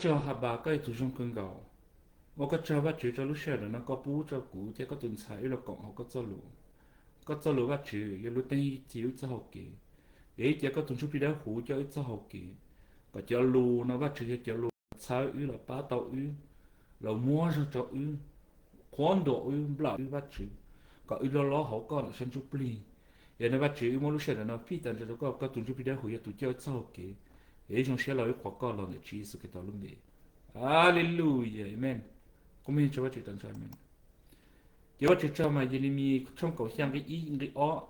Tsaug Habas, koj yog tus zoo kawg nkaus. Ua koj tsaug Vajtswv rau lub sij hawm no koj pub rau kuv thiab koj tus ntxhais wb los koom hauv koj txoj lus. Koj txoj lus Vajtswv yog lub teeb ci wb txoj hau kev, es cia koj tus Ntsuj Plig Dawb Huv coj wb txoj hau kev, kom cov lus no Vajtswv yog cov lus txhawb wb los pab tau wb, los muab zog rau wb, qhuab ntuas wb, nplawm wb Vajtswv, kom wb loj loj hauv koj ntawm sab ntsuj plig. Yog no Vajtswv wb muab lub sij hawm no fij tas nrho rau koj, koj tus Ntsuj Plig Dawb Huv yog tus coj wb txoj hau kev, es wb zoo siab los wb qhuas koj los ntawm Tswv Yexus Khetos lub npe. Haleluya, amen. Koj mej tso Vajtswv tas nrho, amen. Ces Vajtswv tsaug mas Yelemis tshooj kaum xya nqi ib nqi ob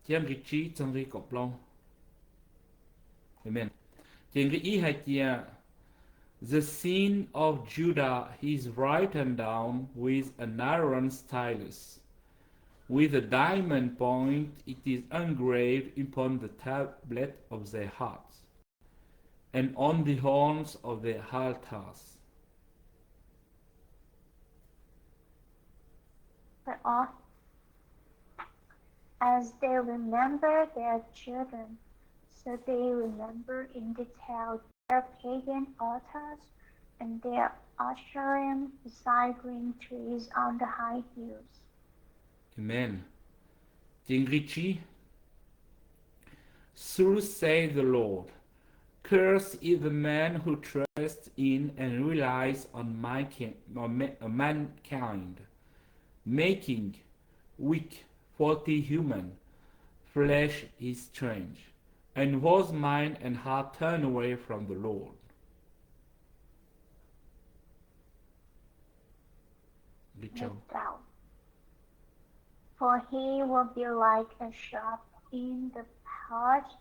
thiab nqi tsib txog nqi kaum plaub. Amen. Ces nqi ib hais tias, the sin of Judah is written down with an iron stylus. With a diamond point it is engraved upon the tablet of their hearts and on the horns of their altars. As they remember their children, so they remember in detail their pagan altars and their Asherim beside green trees on the high hills. Amen. Ces nqi tsib, Thus says the Lord, curse is the man who trusts in and relies on my kin, on ma- on mankind, making weak, faulty human flesh his strength, and whose mind and heart turn away from the Lord. Rau. For he will be like a shrub in the parched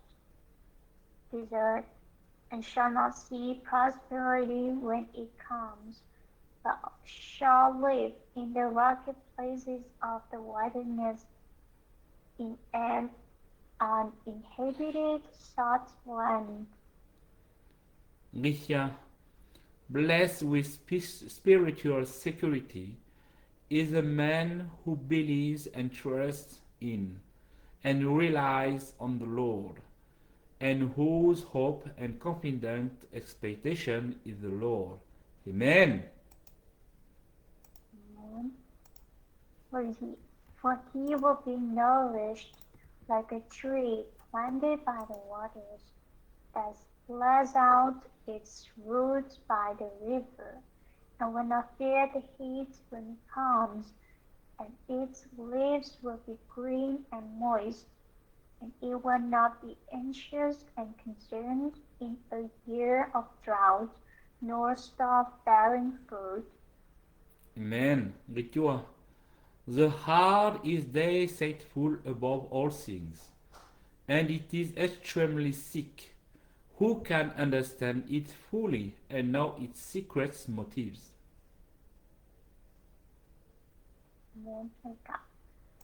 desert, and shall not see prosperity when it comes, but shall live in the rugged places of the wilderness, in an uninhabited salt land. Nqi xya, blessed with spi- spiritual security is the man who believes and trusts in and relies on the Lord, and whose hope and confident expectation is the Lord. Amen. Amen. For he, for he will be nourished like a tree planted by the waters, that spreads out its roots by the river, and will not fear the heat when it comes, and its leaves will be green and moist, and it will not be anxious and concerned in a year of drought, nor stop bearing fruit. Amen. Nqi cuaj, the heart is deceitful above all things, and it is extremely sick. Who can understand it fully and know its secret motives? Amen.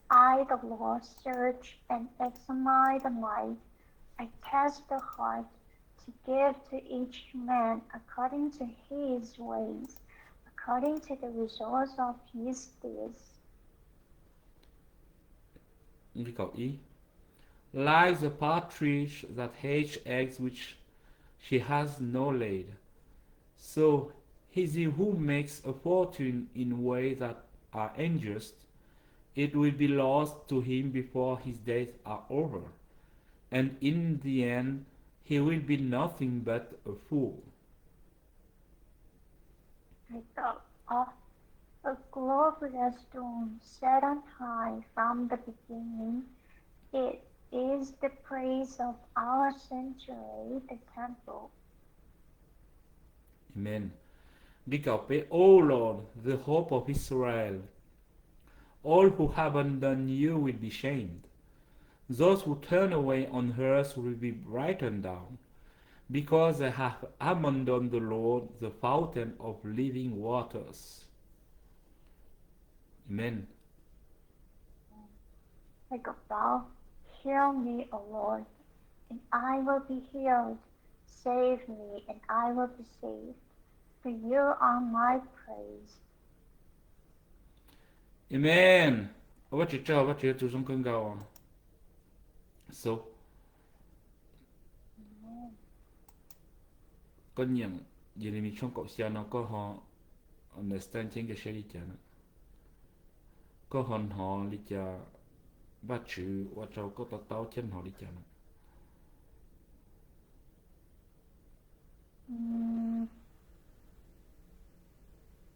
I, the Lord, search and examine the mind. I test the heart to give to each man according to his ways, according to the results of his deeds. Nqi kaum ib, like the partridge that hatch eggs which she has not laid, so he who makes a fortune in ways that are unjust, it will be lost to him before his days are over, and in the end he will be nothing but a fool. A glorious dome set on high from the beginning, it is the praise of our sanctuary, the temple. Amen. Nqi kaum peb, O Lord, the hope of Israel, all who abandon you will be shamed. Those who turn away on earth will be brightened down, because they have abandoned the Lord, the fountain of living waters. Amen. Like a bow, heal me, O Lord, and I will be healed. Save me, and I will be saved, for you are my praise. Amen. Ua Vajtswv tsaug, Vajtswv yog tus zoo kawg nkaus. So, koj nyiam Yelemis tshooj kaum xya no koj ho understand thiab nkag siab li cas na? Koj ho hnov li cas? Vajtswv ua rau koj to taub thiab hnov li cas na?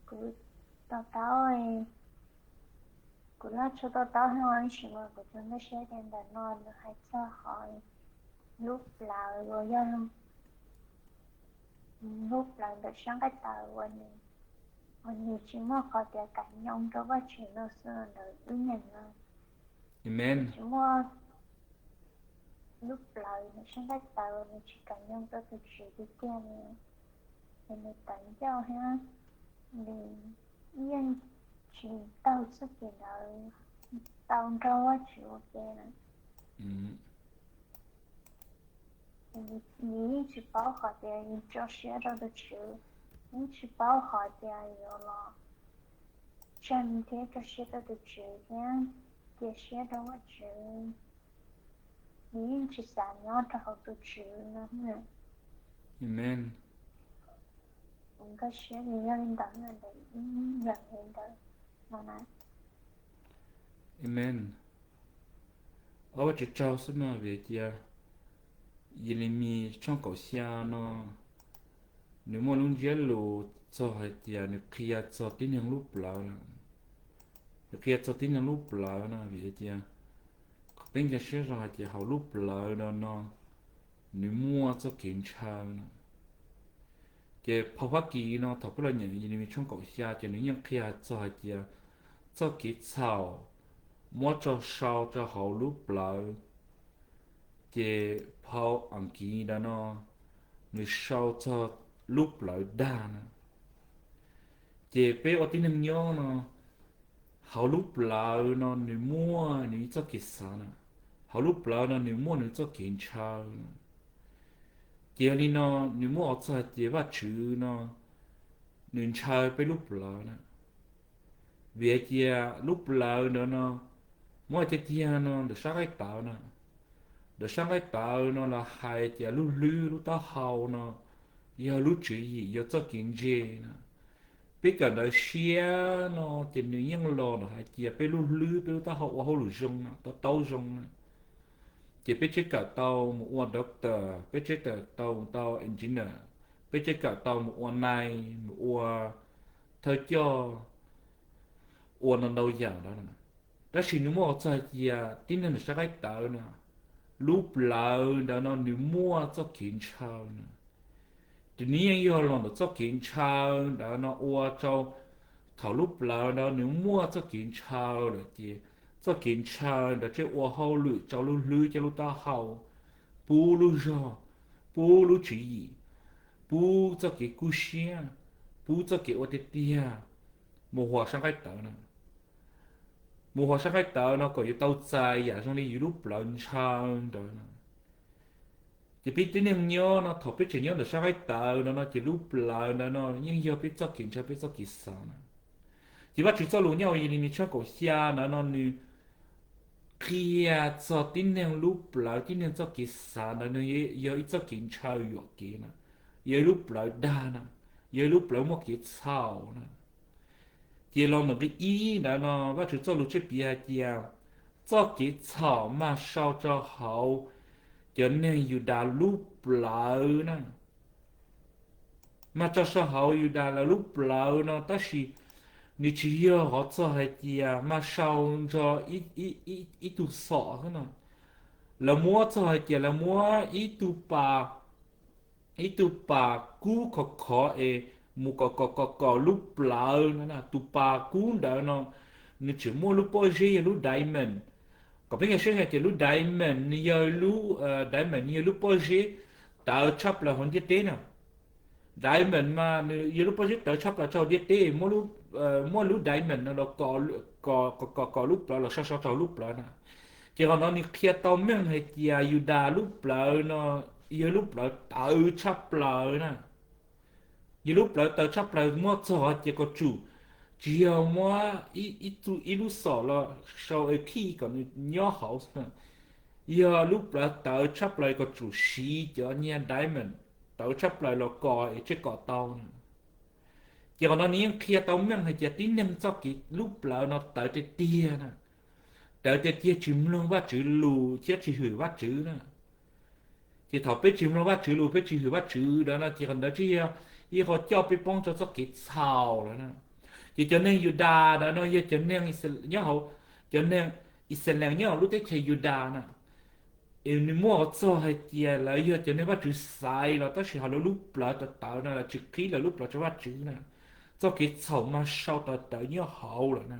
Kuv to taub, kuv noj tshuaj to taub thiab ua ib sim no kuv tsuas nkag siab tias ntawm no nws hais txog qhov lub plawv uas yog lub plawv ntawm sab nqaij tawv uas nws, uas nws tsis muaj qhov tias kam nyoo rau Vajtswv no xwb ntawm wb neeg no. Amen. Tsis muaj lub plawv ntawm sab nqaij tawv uas nws tsis kam nyoo rau tus Tswv tiag tiag li, es nws tawv ncauj thiab nws yeej tsis taug txoj kev ntawd tau nrog Vajtswv ua ke na. Nws yeej tsis paub qhov tias yus tso siab rau tus Tswv, yeej tsis paub qhov tias yuav los tseeg thiab tso siab rau tus Tswv thiab cia siab rau Vajtswv. Nws yeej tsis xav nyob rau hauv tus Tswv no. Amen. Nkag siab nws yog li ntawd na, ntawm ib yam li ntawd no na. Amen. Ua Vajtswv tsaug xwb mas vim tias Yelemis tshooj kaum xya no nws muaj lub ntsiab lus txog hais tias nws qhia txog tib neeg lub plawv lawm. Nws qhia txog tib neeg lub plawv no vim hais tias qhov peb nkag siab zog hais tias hauv lub plawv no no nws muaj txoj kev ntshaw no. Ces phau Fab Kis no thaum peb los nyeem Yelemis tshooj kaum xya ces nws yeej qhia txog hais tias txoj kev txhaum muab tso sau rau hauv lub plawv. Ces phau Askiv ntawd no nws sau txog lub plawv dag na. Ces peb ua tib neeg nyob no, hauv lub plawv no nws muaj nws ib txoj kev xav na, hauv lub plawv no nws muaj nws txoj kev ntshaw na. Ces yog li no nws muab ua txog hais tias Vajtswv no nws ntshaw peb lub plawv na. Vim hais tias lub plawv ntawd no muab hais tiag tiag no ntawm sab nqaij tawv na, ntawm sab nqaij tawv no los hais tias lub hlwb lub taub hau no yog lub tswv yim yog txoj kev ntse na. Peb kawm ntawv siab no ces nws yeej los ntawm hais tias peb lub hlwb peb lub taub hau ua hauj lwm zoo na, to taub zoo na. Ces peb tseem kawm tau mus ua doctor, peb tseem kawm tau mus tau engineer, peb tseem kawm tau mus ua nais, mus ua thawj coj, ua ntau ntau yam ntawd na. Tab sis nws muab ua txog hais tias tib neeg ntawm sab nqaij tawv no, lub plawv ntawd no nws muaj txoj kev ntshaw na. Ces nws yeej yog los ntawm txoj kev ntshaw ntawd no ua rau thaum lub plawv ntawd nws muaj txoj kev ntshaw lawm ces txoj kev ntshaw ntawd thiaj ua hauj lwm rau lub hlwb thiab lub taub hau, pub lub zog, pub lub tswv yim, pub txoj kev kub siab, pub txoj kev ua tiag tiag mus huas sab nqaij tawv na. Mus huas sab nqaij tawv no kom yuav tau txais yam zoo li yus lub plawv ntshaw ntawd na. Ces peb tib neeg nyob no thaum peb tseem nyob ntawm sab nqaij tawv no no ces lub plawv ntawd no yeej yog peb txoj kev ntshaw peb txoj kev xav na. Ces Vajtswv txoj lus nyob hauv Yelemis tshooj kaum xya ntawd no nws qhia txog tib neeg lub plawv tib neeg txoj kev xav ntawd nws yog ib txoj kev ntshaw yuam kev na, yog ib lub plawv dag na, yog ib lub plawv muaj kev txhaum na. Ces los ntawm nqe ib ntawd no Vajtswv txoj lus tseb piv hais tias txoj kev txhaum mas sau rau hauv cov neeg Yudas lub plawv na. Mas tso sau hauv Yudas lawv lub plawv no tab sis nws tsis yog hov txog hais tias mas sau nrog ib tug xom xwb no. Lawv muab txog hais tias lawv muab ib tug pas, ib tug pas kub khov khov es mus kom kom kom kom lub plawv no. Tus pas kub ntawd no nws tseem muaj lub pob zeb yog lub diamond. Kom peb nkag siab hais tias lub diamond nws yog lub, diamond nws yog lub pob zeb tawv tshaj plaws hauv ntiaj teb no. Diamond mas nws yog lub pob zeb tawv tshaj plaws rau hauv ntiaj teb, muab lub diamond no los kom kom kom lub plawv los so so rau lub plawv na. Ces qhov no nws qhia tau meej hais tias Yudas lub plawv no yog lub plawv tawv tshaj plaws na. Yog lub plawv tawv tshaj plaws muab txog ces kom tsum tsis yog muab ib lub xom los sau es khij kom nws nyob hauv xwb. Yog lub plawv tawv tshaj plaws kom tsum siv cov niag diamond. tawv tshaj plaws los kom es tsej kom tau na. Ces qhov no nws yeej qhia tau meej hais tias tib neeg txoj kev lub plawv no tawv tiag tiag na, tawv tiag tiag tsis mloog Vajtswv lus thiab tsis hwm Vajtswv na. Ces thaum peb tsis mloog Vajtswv lus, peb tsis hwm Vajtswv lawm no ces qhov ntawd tsis yog ib qho coj peb poob rau txoj kev txhaum lawm na. Ces cov neeg Yudas ntawd no yog cov neeg Is-, nyob hauv, cov neeg Ixayees nyob hauv lub teb chaws Yudas na, es nws muaj qhov txog hais tias lawv yog cov neeg Vajtswv xaiv los tab sis ho lawv lub plawv tawv tawv no lawv tsis qhib lawv lub plawv rau Vajtswv na. Txoj kev txhaum mas sau tawv tawv nyob hauv lawm na.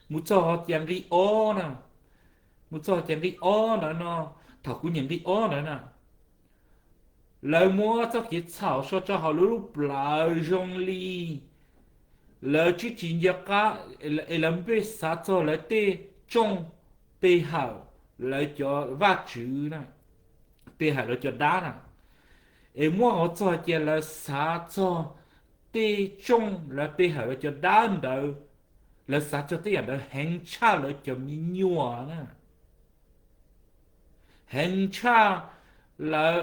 Mus txog hais tias nqi ob na, mus txog hais tias nqi ob ntawd no, thaum kuv nyeem nqi ob ntawd na, lawv muab txoj kev txhaum sau rau hauv lawv lub plawv zoo li lawv tsis tsis nco qab, es lawv npej xav txog lawv tej tsooj pe hawm lawv cov vaj tswv na, pe hawm lawv cov dab na. Es muab qhov txog hais tias lawv xav txog tej tsooj lawv pe hawm lawv cov dab ntawd, lawv xav txog tej yam ntawd heev tshaj lawv cov me nyuam na, heev tshaj lawv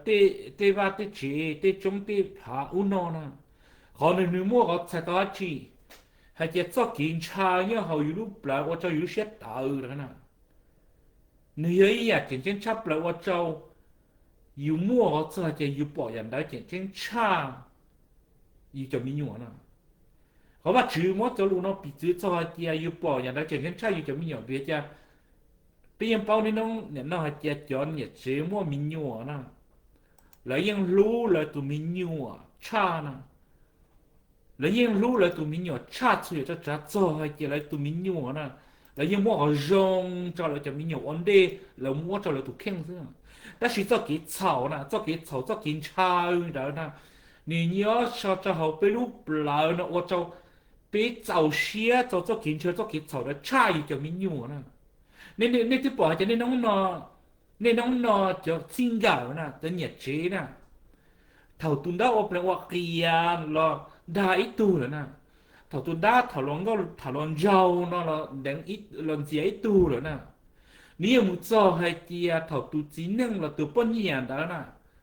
tej vaj tej tsev tej tsooj tej phav ub no na. Qhov nws, nws muaj qhov txhais tau dab tsi hais tias txoj kev ntshaw nyob hauv yus lub plawv ua rau yus lub siab tawv lawm na, nws yog ib yam tseem ceeb tshaj plaws ua rau yus muaj qhov txog hais tias yus pom yam ntawd tseem ceeb tshaj yus cov me nyuam na. Qhov Vajtswv muab cov lus no piv txwv txog hais tias yus pom yam ntawd tseem ceeb tshaj yus cov me nyuam vim tias peb yeej paub niaj hnub nim no hais tias cov niam tsev muaj me nyuam na, lawv yeej hlub lawv tus me nyuam tshaj na. Lawv yeej hlub lawv tus me nyuam tshaj txhua yam txog tsav txog hais tias lawv tus me nyuam na, lawv yeej muab qhov zoo rau lawv cov me nyuam ua ntej lawv muab rau lawv tus kheej xwb. Tab sis txoj kev txhaum na, txoj kev txhaum txoj kev ntshaw ntawd na, nws nyob so rau hauv peb lub plawv no ua rau peb txaus siab rau txoj kev ntshaw txoj kev txhaum ntawd tshaj yus cov me nyuam na. Nej twb pom hais tias niaj hnub no, niaj hnub no cov txij nkawm na, cov niam tsev na, thaum tus ntab ua plees ua qias los dag ib tug lawm na, thaum tus ntab tham los nkauj tham los nraug no los deev, los ntxias ib tug lawm na, nws yeej mus txog hais tias thaum tus txiv neej los tus poj niam ntawd na,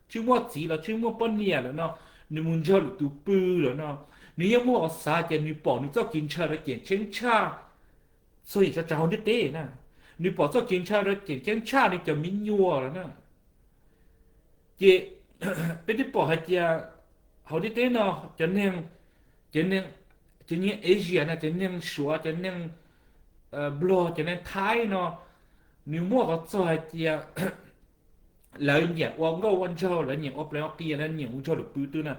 tsis muaj txiv los tsis muaj poj niam lawm no, nws mus nrog lwm tus pw lawm no, nws yeej muaj qhov xav tias nws pom nws txoj kev ntshaw ntawd tseem ceeb tshaj txhua yam txog tsav hauv ntiaj teb na, nws pom txoj kev ntshaw ntawd tseem ceeb tshaj nws cov me nyuam lawm na. Ces peb twb pom hais tias hauv ntiaj teb no cov neeg, cov neeg, cov neeg Asia na, cov neeg Suav, cov neeg Nplog, cov neeg Thaib no, nws muaj qhov txog hais tias lawv nyiam ua nkauj ua nraug, lawv nyiam ua plees ua qias, lawv nyiam mus nrog lwm pw twg na.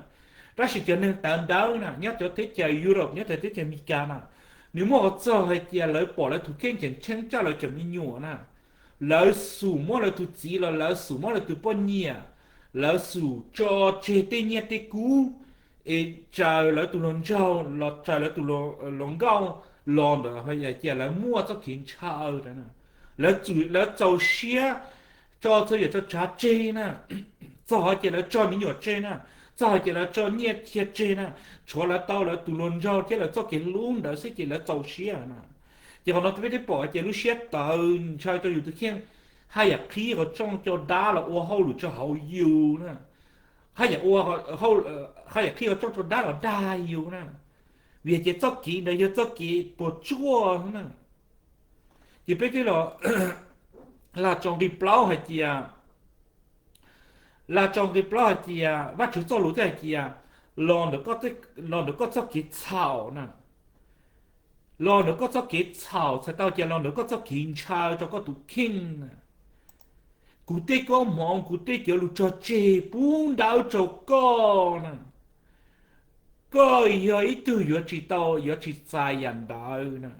Tab sis cov neeg tawv ntawv na, nyob cov teb chaws Europe, nyob cov teb chaws Amelikas na, nws muaj qhov txog hais tias lawv pom lawv tus kheej tseem ceeb tshaj lawv cov me nyuam na. Lawv xum muab lawv tus txiv los lawv xum muab lawv tus poj niam, lawv xum tso tseg tej nyiaj tej kub, es raws lawv tus hluas nraug los raws lawv tus hluas nkauj los ntawd hais tias lawv muaj txoj kev ntshaw ntawd na. Lawv txaus siab tso txhua yam txog tsav tseg na, txog hais tias lawv tso me nyuam tseg na, txog hais tias lawv tso nyiaj txiag tseg na, tshuav lawv tau lawv tus hluas nraug thiab lawv txoj kev hlub ntawd xwb ces lawv txaus siab na. Ces qhov no peb twb pom hais tias lub siab tawv ntshaw rau yus tus kheej, haj yam qhib qhov rooj coj dab los ua hauj lwm rau hauv yus na, haj yam ua, haj yam qhib qhov rooj coj dab los dag yus na, vim hais tias txoj kev ntawd yog txoj kev puas tsuaj na. Ces peb twb los, Laj tso nqi plaub hais tias, Laj tso nqi plaub hais tias Vajtswv txoj lus thiaj hais tias, los ntawm koj txoj kev txhaum na, los ntawm koj txoj kev txhaum txhais tau tias los ntawm koj txoj kev ntshaw rau koj tus kheej na, kuv tej koob hmoov, kuv tej cov lus tso tseg pub ntawv rau koj na, koj yog ib tug yuav tsis tau, yuav tsis txais yam ntawd na.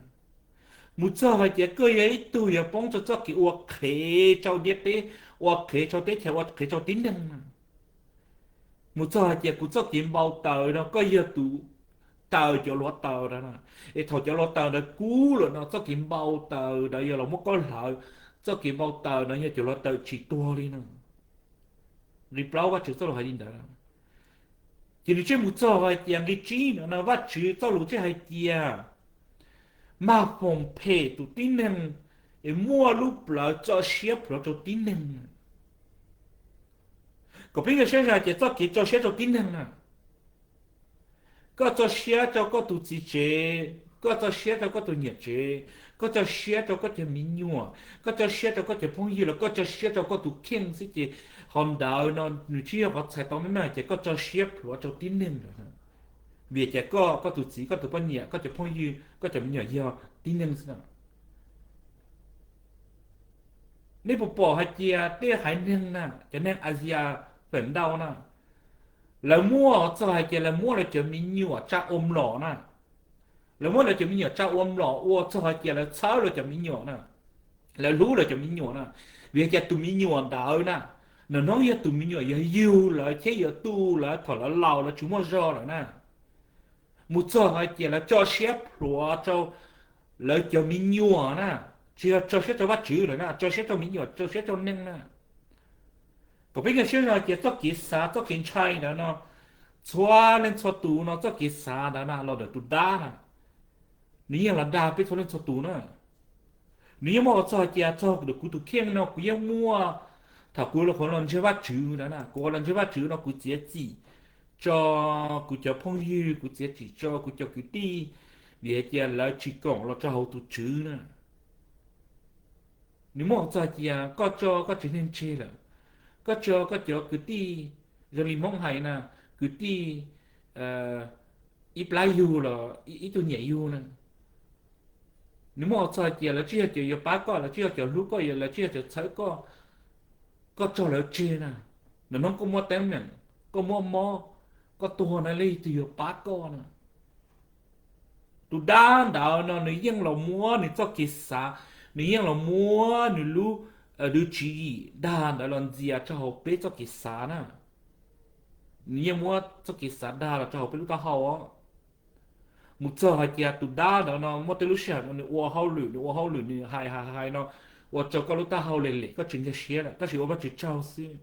Mus txog hais tias koj yog ib tug yuav poob rau txoj kev ua qhev rau ntiaj teb, ua qhev rau teb chaws, ua qhev rau tib neeg na. Mus txog hais tias kuv txoj kev npau taws no koj yog tus taws cov hluav taws ntawd na, es thaum cov hluav taws ntawd kub lawm no txoj kev npau taws ntawd yog los muab koj hlawv, txoj kev npau taws no yog cov hluav taws tsis tuag li no. Nqi plaub Vajtswv txoj lus hais li ntawd. Ces nws tseem mus txog hais tias nqi tsib no no Vajtswv txoj lus tseem hais tias, mag foom phem tus tib neeg es muaj lub plawv txo siab plhuav rau tib neeg. Kom peb nkag siab zog hais tias txoj kev tso siab rau tib neeg na, koj tso siab rau koj tus txiv tsev, koj tso siab rau koj tus niam tsev, koj tso siab rau koj cov me nyuam, koj tso siab rau koj cov phooj ywg los koj tso siab rau koj tus kheej xwb ces qhov ntawd no nws tsis yog qhov txhais tau meej meej hais tias koj tso siab plhuav rau tib neeg lawm. Vim tias koj, koj tus txiv, koj tus poj niam, koj cov phooj ywg, koj cov me nyuam yog tib neeg xwb na. Nej puas pom hais tias tej haiv neeg na, cov neeg Asia feem ntau na, lawv muaj txog hais tias lawv muab lawv cov me nyuam tsa ua mlom na, lawv muab lawv cov me nyuam tsa ua mlom ua txog hais tias lawv txhawb lawv cov me nyuam na, lawv hlub lawv cov me nyuam na. Vim hais tias tus me nyuam ntawd na, hnub no yog tus me nyuam yog yug lawv thiab yuav tu lawv thaum lawv laus lawv tsis muaj zog lawm na, mus txog hais tias lawv tso siab plhuav rau lawv cov me nyuam na, tsis yog tso siab rau Vajtswv lawm na, tso siab rau me nyuam, tso siab rau neeg na. Kom peb nkag siab zog hais tias txoj kev xav txoj kev ntshai ntawd no, txhua leej txhua tus no txoj kev xav ntawd na los ntawm tus dab na, nws yeej los dag peb txhua leej txhua tus na. Nws yeej muaj qhov txog hais tias txog ntawm kuv tus kheej no kuv yeej muaj, thaum kuv los qhuav los ntseeg Vajtswv ntawd na, kuv qhuav los ntseeg Vajtswv no kuv txiav txim tso kuv cov phooj ywg, kuv txiav txim tso kuv cov kwv tij, vim hais tias lawv tsis koom los rau hauv tus Tswv na. Nws muaj qhov txog hais tias koj tso koj tsev neeg tseg lawm, koj tso koj cov kwv tij, zoo li Hmoob hais na, kwv tij ib plab yug los ib tug nyiam yug na. Nws muaj qhov txog hais tias lawv tsis yog cov yuav pab koj, lawv tsis yog cov hlub koj, lawv tsis yog cov txhawb koj, koj tso lawv tseg na. Hnub no koj muaj teeb meem, koj muaj mob, koj tuag na, leej twg yuav pab koj na? Tus dab ntawd no nws yeej los muab nws txoj kev xav, nws yeej los muab nws lub, lub tswv yim dag ntawd los ntxias rau hauv peb txoj kev xav na. Nws yeej muab txoj kev xav dag los rau hauv peb lub taub hau os. Mus txog hais tias tus dab ntawd no muaj tej lub sij hawm no nws ua hauj lwm, nws ua hauj lwm nws hais hais hais no, ua rau koj lub taub hau lem lem koj tsis nkag siab lawm, tab sis ua Vajtswv tsaug xwb.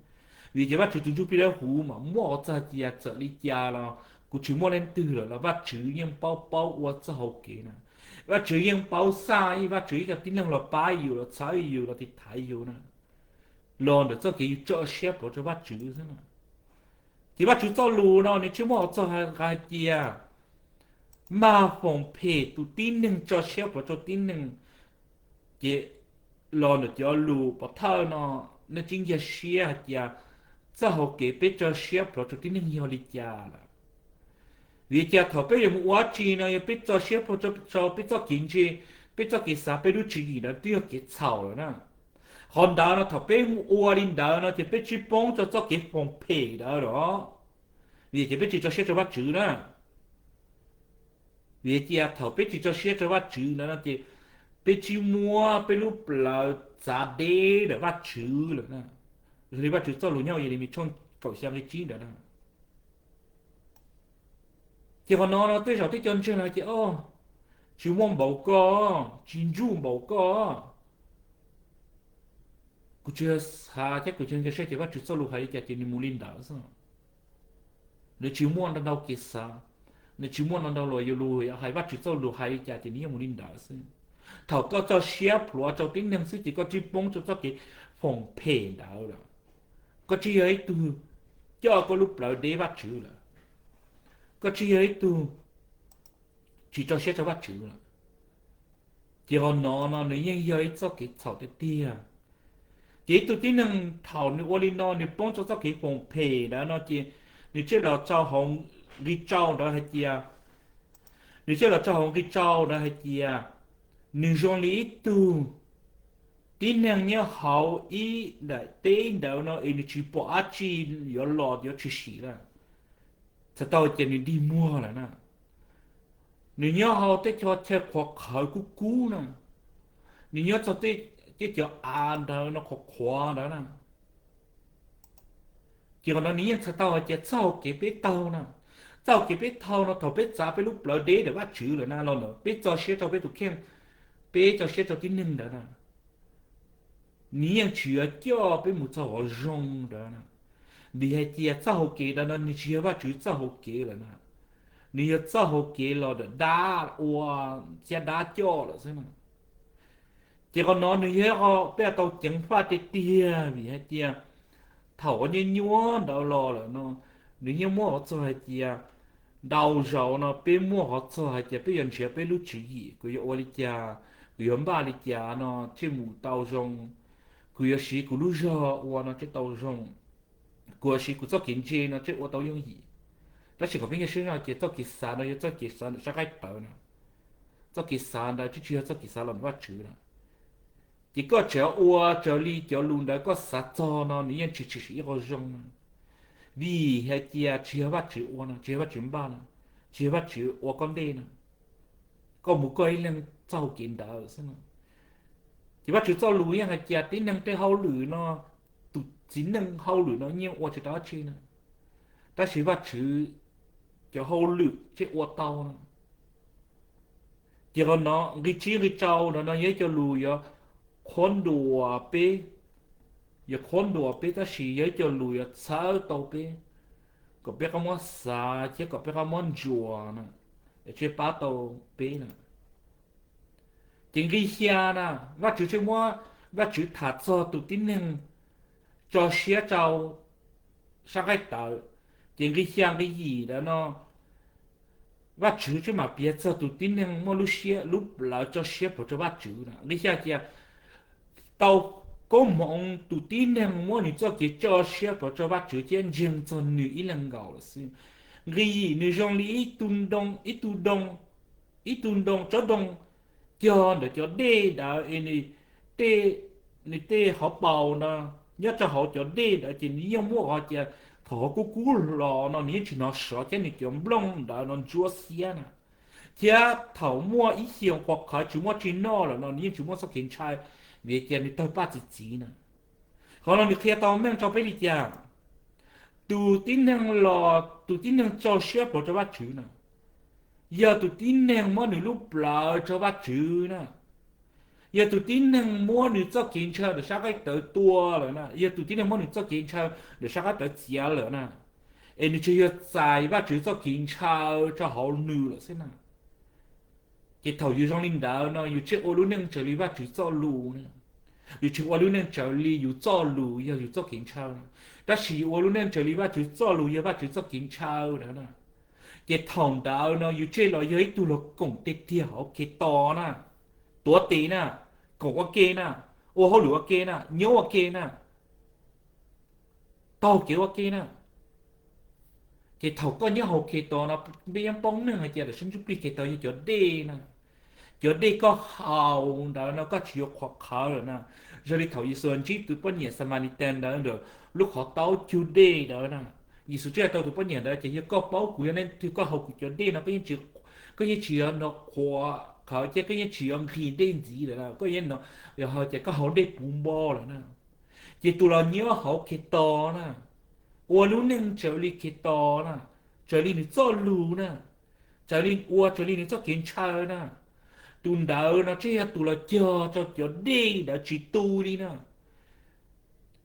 Vim ces Vajtswv tus ntsuj plig dawb huv mas muaj qhov txog hais tias txawm li cas los kuv tsis muaj leej twg lawm los Vajtswv yeej paub paub ua txoj hau kev na. Vajtswv yeej paub xaj ib, Vajtswv ib co tib neeg los pab yus, los txhawb yus, los tiv thaiv yus na, los ntawm txoj kev yus tso siab plhuav rau Vajtswv xwb na. Ces Vajtswv txoj lus no nws tsis muaj qhov txog hais tias mag foom phem tus tib neeg tso siab plhuav rau tib neeg, ces los ntawm cov lus pov thawj no nej tsis nkag siab hais tias txoj hau kev peb tso siab plhuav rau tib neeg yog li cas lawm. Vim tias thaum peb yuav mus ua dab tsi no yog peb tso siab plhuav rau peb txoj kev ntse, peb txoj kev xav, peb lub tswv yim ntawd twb yog kev txhaum lawm na. Qhov ntawd no thaum peb mus ua li ntawd no ces peb tsis poob rau txoj kev foom phem ntawd los, vim ces peb tsis tso siab rau Vajtswv na. Vim tias thaum peb tsis tso siab rau Vajtswv ntawd no ces peb tsis muab peb lub plawv txav deb ntawm Vajtswv lawm na. Zoo li Vajtswv txoj lus nyob hauv Yelemis tshooj kaum xya nqe tsib ntawd na. Ces qhov no no tej zaum tej cov ntseeg lawv hais tias, o, tsis muaj npaum koj, tsis ntsuj npaum koj. Kuv tsis xav thiab kuv tsis nkag siab ces Vajtswv txoj lus hais li cas ces nws mus li ntawd xwb. Nws tsis muaj ntau ntau kev xav, nws tsis muaj ntau ntau luag yuav lus hais, Vajtswv txoj lus hais li cas ces nws yeej mus li ntawd xwb. Thaum koj tso siab plhuav rau tib neeg xwb ces koj tsis poob rau txoj kev foom phem ntawd lawm. Koj tsis yog ib tug coj koj lub plawv deb Vajtswv lawm. Koj tsis yog ib tug tsis tso siab rau Vajtswv lawm. Ces qhov no no nws yeej yog ib txoj kev txhaum tiag tiag. Ces ib tug tib neeg thaum nws ua li no nws poob rau txoj kev foom phem ntawd no ces nws thiaj los rau hauv nqi rau ntawd hais tias, nws thiaj los rau hauv nqi rau ntawd hais tias, nws zoo li ib tug tib neeg nyob hauv ib daim teb ntawd no es nws tsis pom dab tsi yuav los yuav tshwm sim lawm. Txhais tau hais tias nws dig muag lawm na. Nws nyob hauv teb chaws chaw qhuav qhawv kub kub na. Nws nyob txog tej cov av ntawd no qhuav qhuav ntawd na. Ces qhov no nws yeej txhais tau hais tias txoj hau kev peb taug na, txoj hau kev peb taug no thaum peb txav peb lub plawv deb ntawm Vajtswv lawm na los ntawm peb tso siab rau peb tus kheej, peb tso siab rau tib neeg ntawd na, nws yeej tsis yuav coj peb mus txog qhov zoo ntawd na. Vim hais tias txoj hau kev ntawd no nws tsis yog Vajtswv txoj hau kev lawm na, nws yog txoj hau kev los ntawm dab ua thiab dab coj lawm xwb na. Ces qhov no nws yog qhov peb tau ceev faj tiag tiag vim hais tias Thaum uas nyuaj nyuaj ntawd los lawm no, nws yeej muaj qhov txog hais tias, ntau zaus no peb muaj qhov txog hais tias peb yuav nrhiav peb lub tswv yim, kuv yuav ua li cas, kuv yuav npaj li cas no thiaj mus tau zoo, kuv yuav siv kuv lub zog ua no thiaj tau zoo, kuv yuav siv kuv txoj kev ntse no thiaj ua tau yooj yim. Tab sis kom peb nyiaj sib zog ces txoj kev xav no yog txoj kev xav ntawm sab qaib tawv no, txoj kev xav ntawd tsis tsis yog txoj kev xav los ntawm Vajtswv no. Ces koj tseem ua raws li cov lus ntawd koj xav txog no nws yeej tsis tshwm sim ib qho zoo no, vim hais tias tsis yog Vajtswv ua no, tsis yog Vajtswv npaj no, tsis yog Vajtswv ua koj ntej no, koj mus koj ib leeg txoj hau kev ntawd xwb no. Ces Vajtswv txoj lus yeej hais tias tib neeg tej hauj lwm no, tus txiv neej hauj lwm no yeej ua tsis tau dab tsi no, tab sis Vajtswv cov hauj lwm thiaj ua tau no. Ces qhov no nqi tsib nqi rau no no yog ib co lus yuav qhuab ntuas peb, yuav qhuab ntuas peb tab sis yog ib co lus yuav txhawb tau peb, kom peb qab muab xav thiab kom peb qab muab ntsuas no, es thiaj pab tau peb na. Ces nqi xya na, Vajtswv thiaj muab, Vajtswv tham txog tus tib neeg tso siab rau sab qaib tawv. Ces nqi xya nqi yim ntawd no Vajtswv thiaj mam piav txog tus tib neeg muaj lub siab lub plawv tso siab plhuav rau Vajtswv na. Nqi xya tias tau koob hmoov tus tib neeg muab nws txoj kev tso siab plhuav rau Vajtswv thiab ntseeg txog nws ib leeg nkaus lawm xwb. Nqi yim nws zoo li ib tug ntoo, ib tug ntoo, ib tug ntoo tsob ntoo cog ntawm cov dej ntawd es nws tej, nws tej hauv paus no nyob rau hauv cov dej ntawd ces nws yeej muaj qhov tias thaum hauv kub kub los no nws yeej tsis hnov sov thiab nws cov nplooj ntawd no ntsuab xiab na. Thiab thaum muaj ib xyoos qhuav qhawv tsis muaj tsis noj lawm no nws yeej tsis muaj txoj kev ntshai, vim tias nws tawg paj txi txiv na. Qhov no nws qhia tau meej rau peb li cas? Tus tib neeg los tus tib neeg tso siab plhuav rau Vajtswv na, yog tus tib neeg muab nws lub plawv rau Vajtswv na, yog tus tib neeg muab nws txoj kev ntshaw ntawm sab qaib tawv tua lawm na, yog tus tib neeg muab nws txoj kev ntshaw ntawm sab qaib tawv txiav lawm na, es nws tsuas yog txais Vajtswv txoj kev ntshaw rau hauv nws lawm xwb na. Ces thaum yus zoo li ntawd no yus thiaj ua lub neej raws li Vajtswv txoj lus na. Yus tsis ua lub neej raws li yus txoj lus yog yus txoj kev ntshaw na, tab sis yus ua lub neej raws li Vajtswv txoj lus yog Vajtswv txoj kev ntshaw ntawd na. Ces thaum ntawd no yus thiaj los yog ib tug los koom tiag tiag hauv Khetos na, tuav tes na, koom ua ke na, ua hauj lwm ua ke na, nyob ua ke na, taug kev ua ke na. Ces thaum koj nyob hauv Khetos no, peb yeej paub meej hais tias lawm sab ntsuj plig Khetos yog cov dej na. Cov dej koj haus ntawd no koj tsis yuav qhuav qhawv lawm na. Zoo li thaum Yexus ntsib tus poj niam Xamalitas ntawd ntawm lub qhov taub cug dej ntawd na, Yexus thiaj hais rau tus poj niam ntawd tias yog koj paub kuv yog leej twg, koj haus kuv cov dej no koj yeej tsis, koj yeej tsis yuav qhuav qhawv thiab koj yeej tsis yuav nqhis dej ntxiv lawm na, koj yeej, yog hais tias koj haus dej puv npo lawm na. Ces tus los nyob hauv Khetos na, ua lub neej raws li Khetos na, raws li nws txoj lus na, raws li, ua raws li nws txoj kev ntshaw na, tus ntawd no thiaj yog tus los cog rau cov dej ntawd tsis tu li na.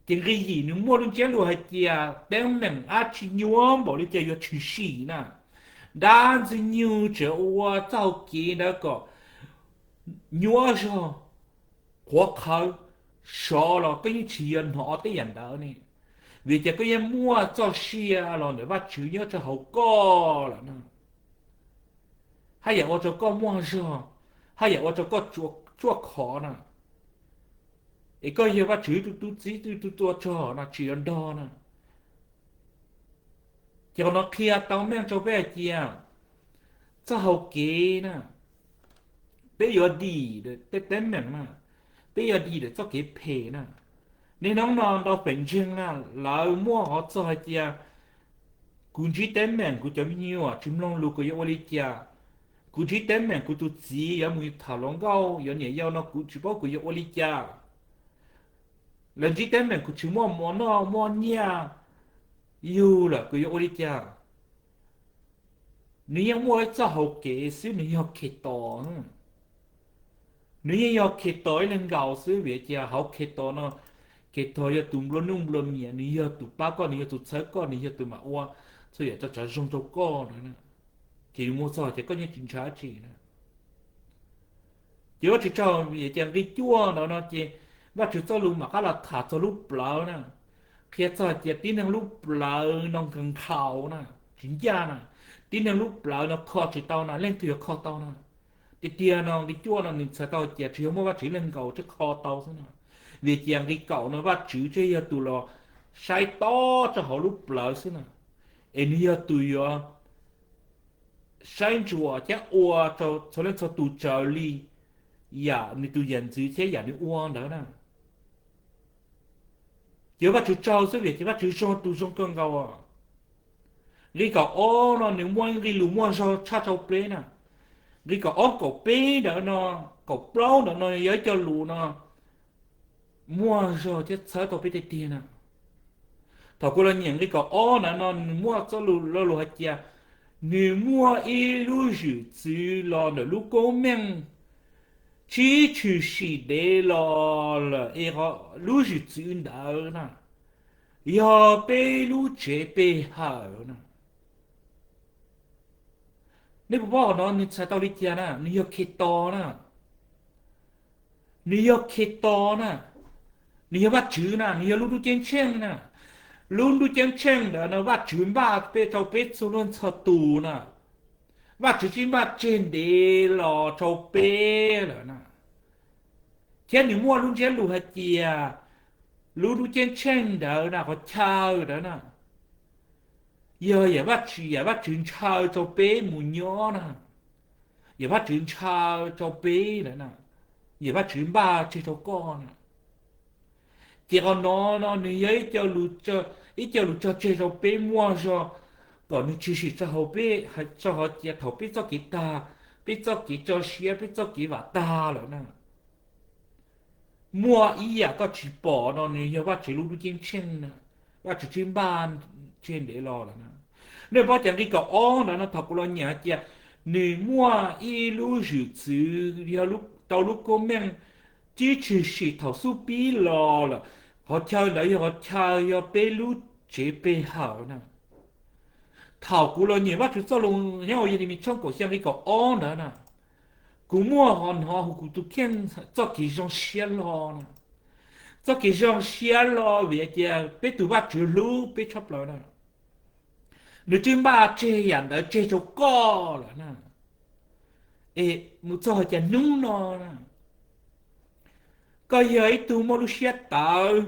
Ces nqi yim nws muaj lub ntsiab lus hais tias teeb meem dab tsi nyuaj npaum li cas yuav tshwm sim na, dab Ntxwg Nyoog tseem ua txoj hau kev ntawd kom nyuaj zog, qhuav qhawv, sov los koj yeej tsis yuav hnov tej yam ntawd ne, vim tias koj yeej muaj txoj sia los ntawm Vajtswv nyob rau hauv koj lawm na. Haj yam ua rau koj muaj zog, haj yam ua rau koj ruaj khov na, es koj yog Vajtswv tus tub txib tus tua rog no tsis yuav nrog na. Ces qhov no qhia tau meej rau peb hais tias txoj hau kev na, peb yuav dim tej teeb meem na, peb yuav dim txoj kev phem na. Niaj hnub no ntau pem ntseeg na, lawv muaj qhov txog hais tias kuv ntsib teeb meem kuv cov me nyuam tsis mloog lus kuv yuav ua li cas, kuv ntsib teeb meem kuv tus txiv yuav mus tham hluas nkauj yuav niam yau no kuv tsis paub kuv yuav ua li cas, lawv ntsib teeb meem kuv tsis muaj mov noj muaj nyiaj yug lawm kuv yuav ua li cas. Nws yeej muaj ib txoj hau kev xwb, nws yog Khetos. Nws yeej yog Khetos ib leeg nkaus xwb vim tias hauv Khetos no, Khetos yog tus nplua nuj nplua mias, nws yog tus pab koj, nws yog tus txhawb koj, nws yog tus mam ua txhua yam tso tsav zoo rau koj na. Ces yus muaj txog ces koj yeej tsis ntshai dab tsi na. Ces Vajtswv tsaug vim tias nqi cuaj ntawd no ces Vajtswv txoj lus mam qab los tham txog lub plawv na. qhia txog hais tias tib neeg lub plawv no nkhaus nkhaus na, tsis ncaj na, tib neeg lub plawv no kho tsis tau na, leej twg yuav kho tau na? Tiag tiag no nqi cuaj no nws txhais tau tias tsuas yog muaj Vajtswv leej nkaus thiaj kho tau xwb na. Vim tias nqi kaum no Vajtswv tsuas yog tus los saib tob rau hauv lub plawv xwb na, es nws yog tus yuav saib ntsuas thiab ua rau txhua leej txhua tus raws li yam nws tus yam ntxwv thiab yam nws ua ntawd na. Ces Vajtswv tsaug xwb vim ces Vajtswv zog tus zoo kawg nkaus. Nqi kaum ob no nws muaj nqi lus muaj zog tshaj rau peb na. Nqi kaum ob kaum peb ntawd no, kaum plaub ntawd no yog ib co lus no muaj zog thiab txhawb tau peb tiag tiag na. Thaum kuv los nyeem nqi kaum ob ntawd no nws muaj txoj lus lo lus hais tias nws muaj ib lub zwm txwv los ntawm lub koob meej tsib tshwm sim ntev los lawm es lub zwm txwv ntawd na yog peb lub tsev pe hawm na. Nej puas paub qhov no nws txhais tau li cas na? Nws yog Khetos na. Nws yog Khetos na. Nws yog Vajtswv na, nws yog lub ntuj ceeb tsheej na. Lub ntuj ceeb tsheej ntawd no Vajtswv npaj peb rau peb txhua leej txhua tus na. Vajtswv tsis npaj tseg ntev los rau peb lawm na. Thiab nws muaj lub ntsiab lus hais tias lub ntuj ceeb tsheej ntawd na, qhov chaw ntawd na, yog yam Vajtswv, yam Vajtswv ntshaw rau peb mus nyob na, yam Vajtswv ntshaw rau peb lawm na, yam Vajtswv npaj tseg rau koj na. Ces qhov no no nws yog ib co lus tso tseg rau peb muaj zog kom nws tshwm sim rau hauv peb, rau hauv tias thaum peb txoj kev tag, peb txoj kev tso siab, peb txoj kev vam tag lawm na, muaj ib yam koj tsis pom no nws yog Vajtswv lub ntuj ceeb tsheej na, Vajtswv tsis npaj tseg ntev los lawm na. Nej paub tias nqi kaum ob ntawd no thaum kuv los nyeem hais tias nws muaj ib lub zwm txwv yog rau lub koob meej tsib tshwm sim thaum xub pib los lawm, qhov chaw ntawd yog qhov chaw yog peb lub tsev pe hawm na. Thaum kuv los nyeem Vajtswv txoj lus nyob hauv Yelemis tshooj kaum xya nqi kaum ob ntawd na, kuv muaj qhov hnov hauv kuv tus kheej txoj kev zoo siab lo na. Txoj kev zoo siab lo vim tias peb tus Vajtswv hlub peb tshaj plaws na. Nws twb npaj tseg yam ntawd tseg rau koj lawm na. Es mus txog hais tias hnub no na, koj yog ib tug muaj lub siab tawv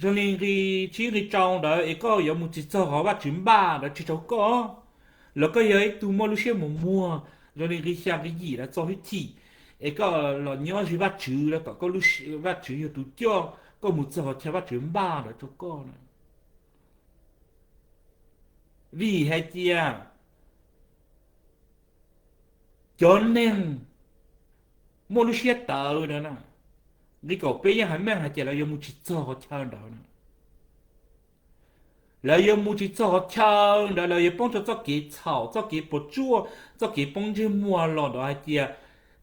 zoo li nqi tsib nqi rau ntawd es koj yuav mus tsis txog qhov Vajtswv npaj ntawd tseg rau koj, los koj yog ib tug muaj lub siab mus muag zoo li nqi xya nqi yim ntawd txo hwj chim es koj los nyob ze Vajtswv los kom koj, Vajtswv yog tus coj koj mus txog qhov chaw Vajtswv npaj ntawd rau koj na. Vim hais tias cov neeg muaj lub siab tawv ntawd na, nqi kaum peb yeej hais meej hais tias lawv yuav mus tsis txog qhov chaw ntawd na. Lawv yuav mus tsis txog qhov chaw ntawd, lawv yuav poob rau txoj kev txhaum, txoj kev puas tsuaj, txoj kev poob ntsej muag los ntawd hais tias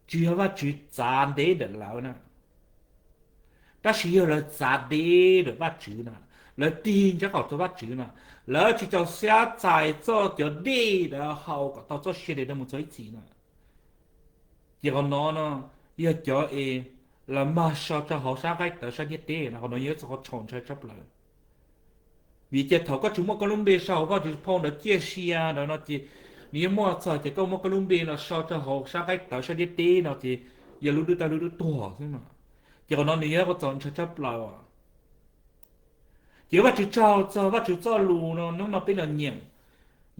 tsis yog Vajtswv txav ntev ntawm lawv na, tab sis yog lawv txav ntev ntawm Vajtswv na, lawv tig ntsab qaum rau Vajtswv na, lawv tsis tau xyab txais txoj cov dej ntawd haus kom tau txoj sia ntawd mus txog ib txhis na. Ces qhov no no yog cov es los mag sau rau hauv sab nqaij tawv sab ntiaj teb no, qhov no yog ib qho txhaum ntshai tshaj plaws. Vim tias thaum koj tsis muaj koj lub npe sau hauv Vajtswv phau ntawv ciaj sia ntawd no ces nws yeej muaj txog tias koj muab koj lub npe no sau rau hauv sab nqaij tawv sab ntiaj teb no ces yog lub dub tag lub dub tuag xwb no. Ces qhov no nws yog ib qho txhaum ntshai tshaj plaws. Ces Vajtswv tsaug txog Vajtswv txoj lus no hnub no peb los nyeem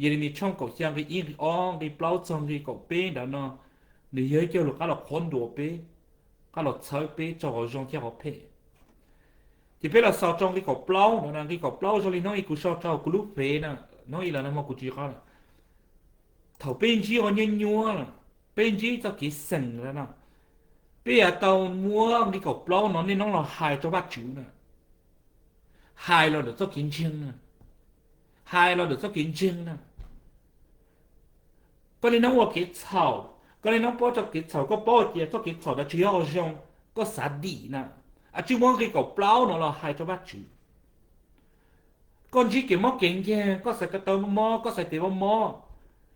Yelemis tshooj kaum xya nqi ib nqi ob nqi plaub txog nqi kaum peb ntawd no, nws yog ib co lus qab los qhuab ntuas peb, qab los txhawb peb rau qhov zoo thiab qhov phem. Ces peb los xaus rau nqi kaum plaub ntawd na, nqi kaum plaub zoo li hnub ib kuv sau rau kuv lub fev na, hnub ib los no mas kuv tsis qab lawm. Thaum peb ntsib qhov nyuaj nyuaj, peb ntsib txoj kev xeem lawm no, peb yuav tau muab nqi kaum plaub no niaj hnub los hais rau Vajtswv na, hais los ntawm txoj kev ntseeg na, hais los ntawm txoj kev ntseeg na. Koj niaj hnub ua kev txhaum, koj niaj hnub poob txoj kev txhaum, koj paub tias txoj kev txhaum ntawd tsis yog qhov zoo, koj xav dim na, a tsij muab nqi kaum plaub no los hais rau Vajtswv. Koj ntsib kev mob kev nkeeg, koj xaiv ko taw mob mob, koj xaiv tes mob mob,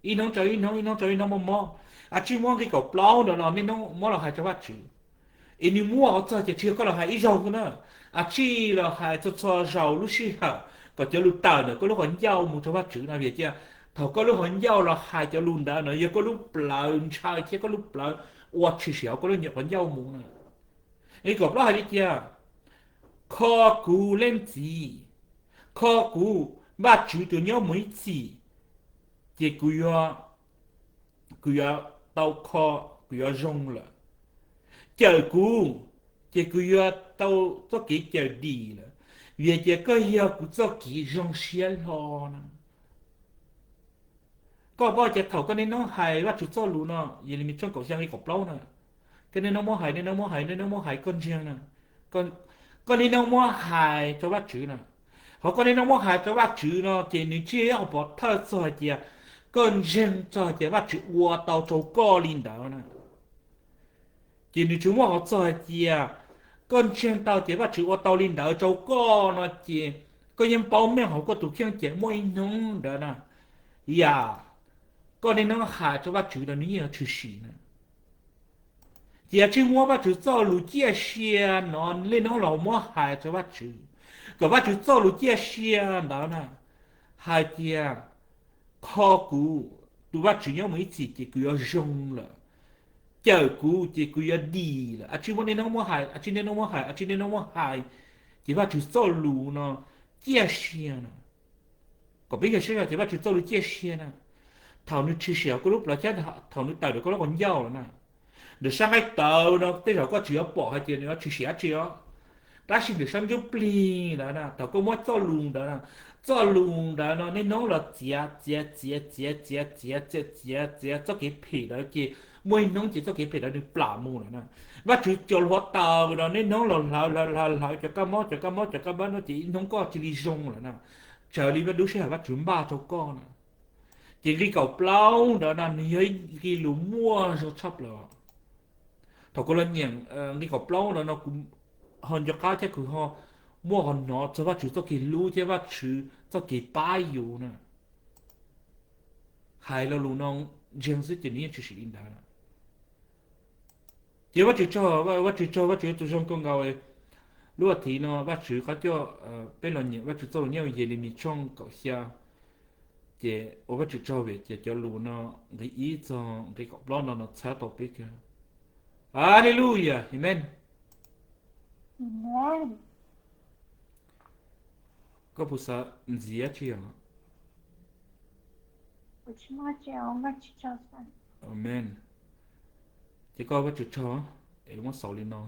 ib hnub rau ib hnub, ib hnub rau ib hnub mob mob, a tsij muab nqi kaum plaub ntawd los niaj hnub muab los hais rau Vajtswv. Es nws muaj qhov txog ces tsis yog koj los hais ib zaug xwb na, Ab tsi los hais txhua txhua zaus lub sij hawm kom cov lus tawm ntawm koj lub qhov ncauj mus rau Vajtswv no, vim tias thaum koj lub qhov ncauj los hais cov lus ntawd no yog koj lub plawv ntshaw thiab koj lub plawv ua tshwm sim hauv koj lub qhov ncauj mus na. Nqe kaum plaub hais li tias, kho kuv leej txiv, kho kuv, Vajtswv tus nyob mus ib txhis, ces kuv yuav, kuv yuav tau kho, kuv yuav zoo lawm. Cawm kuv, ces kuv yuav tau txoj kev cawm dim lawm, vim tias koj yog kuv txoj kev zoo siab hlo na. Koj paub tias thaum koj niaj hnub hais Vajtswv txoj lus no, Yelemis tshooj kaum xya nqe kaum plaub na, koj niaj hnub muab hais, niaj hnub muab hais, niaj hnub muab hais koj ntseeg na, koj niaj hnub muab hais rau Vajtswv na. Hos koj niaj hnub muab hais rau Vajtswv no ces nws tsis yog pov thawj txog hais tias koj ntseeg txog hais tias Vajtswv ua tau rau koj li ntawd na. Ces nws tsis muaj qhov txog hais tias koj ntseeg tau tias Vajtswv ua tau li ntawd rau koj no ces koj yeej paub meej hauv koj tus kheej tias muaj ib hnub ntawd na, yam koj niaj hnub hais rau Vajtswv no nws yeej yuav tshwm sim na. Ces tsis muab Vajtswv txoj lus ciaj sia no niaj hnub los muab hais rau Vajtswv, kom Vajtswv txoj lus ciaj sia ntawd na hais tias, kho kuv, tus Vajtswv nyob mus ib txhis ces kuv yuav zoo lawm, cawm kuv ces kuv yuav dim lawm. Ab tsi muab niaj hnub muab hais, ab tsi niaj hnub muab hais, ab tsi niaj hnub muab hais, ces Vajtswv txoj lus no ciaj sia na. Kom peb yog siab zog tias Vajtswv txoj lus ciaj sia na, thaum nws tshwm sim hauv koj lub plawv thiab thaum nws tawm rau koj lub qhov ncauj lawm na. Ntawm sab nqaij tawv no tej zaum koj tsis yuav pom hais tias nws yuav tshwm sim dab tsi os, tab sis ntawm sab ntsuj plig ntawd na thaum koj muab txoj lus ntawd na, txoj lus ntawd no niaj hnub los txiav txiav txiav txiav txiav txiav txiav txiav txiav txoj kev phem ntawd ces muaj ib hnub ces txoj kev phem ntawd nws plam mus lawm na. Vajtswv cov hluav taws no niaj hnub los hlawv hlawv hlawv hlawv cov kab mob cov kab mob cov kab mob no ces ib hnub koj cia li zoo lawm na. Raws li lub sij hawm Vajtswv npaj rau koj na. Ces nqe kaum plaub ntawd no nws yog ib nqe lus muaj zog tshaj plaws. Thaum kuv los nyeem nqe kaum plaub ntawd no kuv ho nco qab thiab kuv ho muaj qhov hnov txog Vajtswv txoj kev hlub thiab Vajtswv txoj kev pab yus na. Hais lo lus no ntseeg xwb ces nws yeej tshwm sim li ntawd. Ces Vajtswv tsaug, Vajtswv tsaug, Vajtswv tus zoo kawg nkaus. Lub as thiv no Vajtswv qhov coj peb los nyeem Vajtswv txoj lus nyob Yelemis tshooj kaum xya. Ces ua Vajtswv tsaug vim ces cov lus no nqe ib txog nqe kaum plaub no no txhawb tau peb kawg. Haleluya, amen. Koj puas xav ntxiv dab tsi os? Amen. Ces koj Vajtswv tsaug, es muab xaus li no.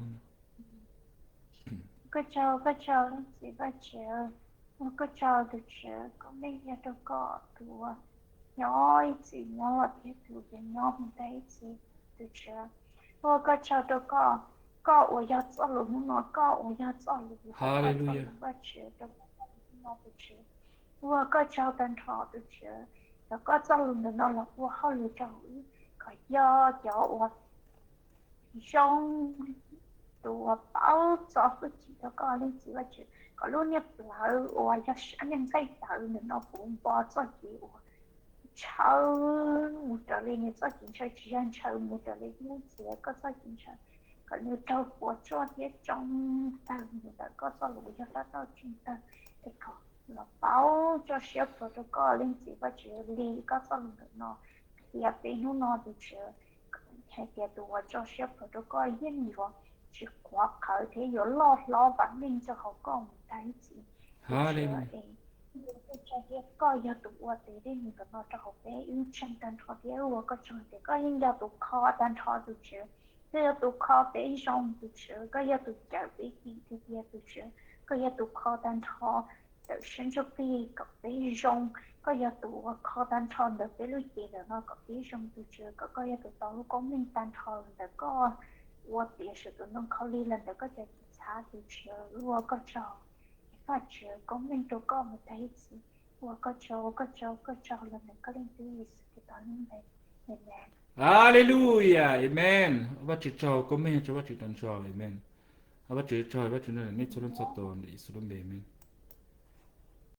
Koj tsaug, koj tsaug leej txiv Vajtswv, ua koj tsaug tus Tswv, koj mej yog rau koj tus uas nyob ib txwm nyob los thiab tus uas nyob mus tag ib txwm tus Tswv. Ua koj tsaug rau koj, koj uas yog txoj lus hnub no, koj uas yog txoj lus, Vajtswv rau koj hnub no tus Tswv. Ua koj tsaug tag nrho tus Tswv, cov koj txoj lus ntawm no los ua hauj lwm rau wb kom yog cov uas zoo, tus uas paub txo hwj chim rau koj leej txiv Vajtswv, kom lub niag plawv uas yog sab niag nqaij tawv ntawm no puv npo txoj kev uas ntshaw mus raws li nws txoj kev ntshaw, tsis yog ntshaw mus raws li leej txiv koj txoj kev ntshaw, kom nws raug puas tsuaj thiab tsoo tawg mus ntawm koj txoj lus uas yog tab toj tsoo tawg, es kom los paub tso siab plhuav rau koj leej txiv Vajtswv li koj txoj lus ntawm no qhia peb hnub no tus Tswv, hais tias tus uas tso siab plhuav rau koj yeej yuav tsis quav qhawv thiab yuav loj hlob vam meej rau hauv koj mus tag ib txhis. Tus Tswv es, ua koj tsaug thiab koj yog tus ua tes tej ntawm no rau hauv peb, wb ntseeg tag nrho thiab wb ua koj tsaug tias koj yeej yog tus kho tag nrho tus Tswv, koj yog tus kho peb zoo tus Tswv, koj yog tus cawm peb dim tiag tiag tus Tswv, koj yog tus kho tag nrho ntawm sab ntsuj plig kom peb zoo, koj yog tus uas kho tag nrho ntawm peb lub cev ntawm no kom peb zoo tus Tswv, kom koj yog tus tau lub koob meej tag nrho los ntawm koj ua tiav saum tus ntoo khaub lig los ntawm koj cov cev txhav tus Tswv, wb ua koj tsaug, Vajtswv koob meej rau koj mus tag ib txhis, ua koj tsaug, ua koj tsaug, ua koj tsaug los ntawm koj leej tub Yexus Khetos lub npe. Amen. Haleluya, amen. Vajtswv tsaug, koob meej rau Vajtswv tag nrho, amen. Vajtswv tsaug, Vajtswv nrog nej txhua leej txhua tus ntawm Yexus lub npe, amen.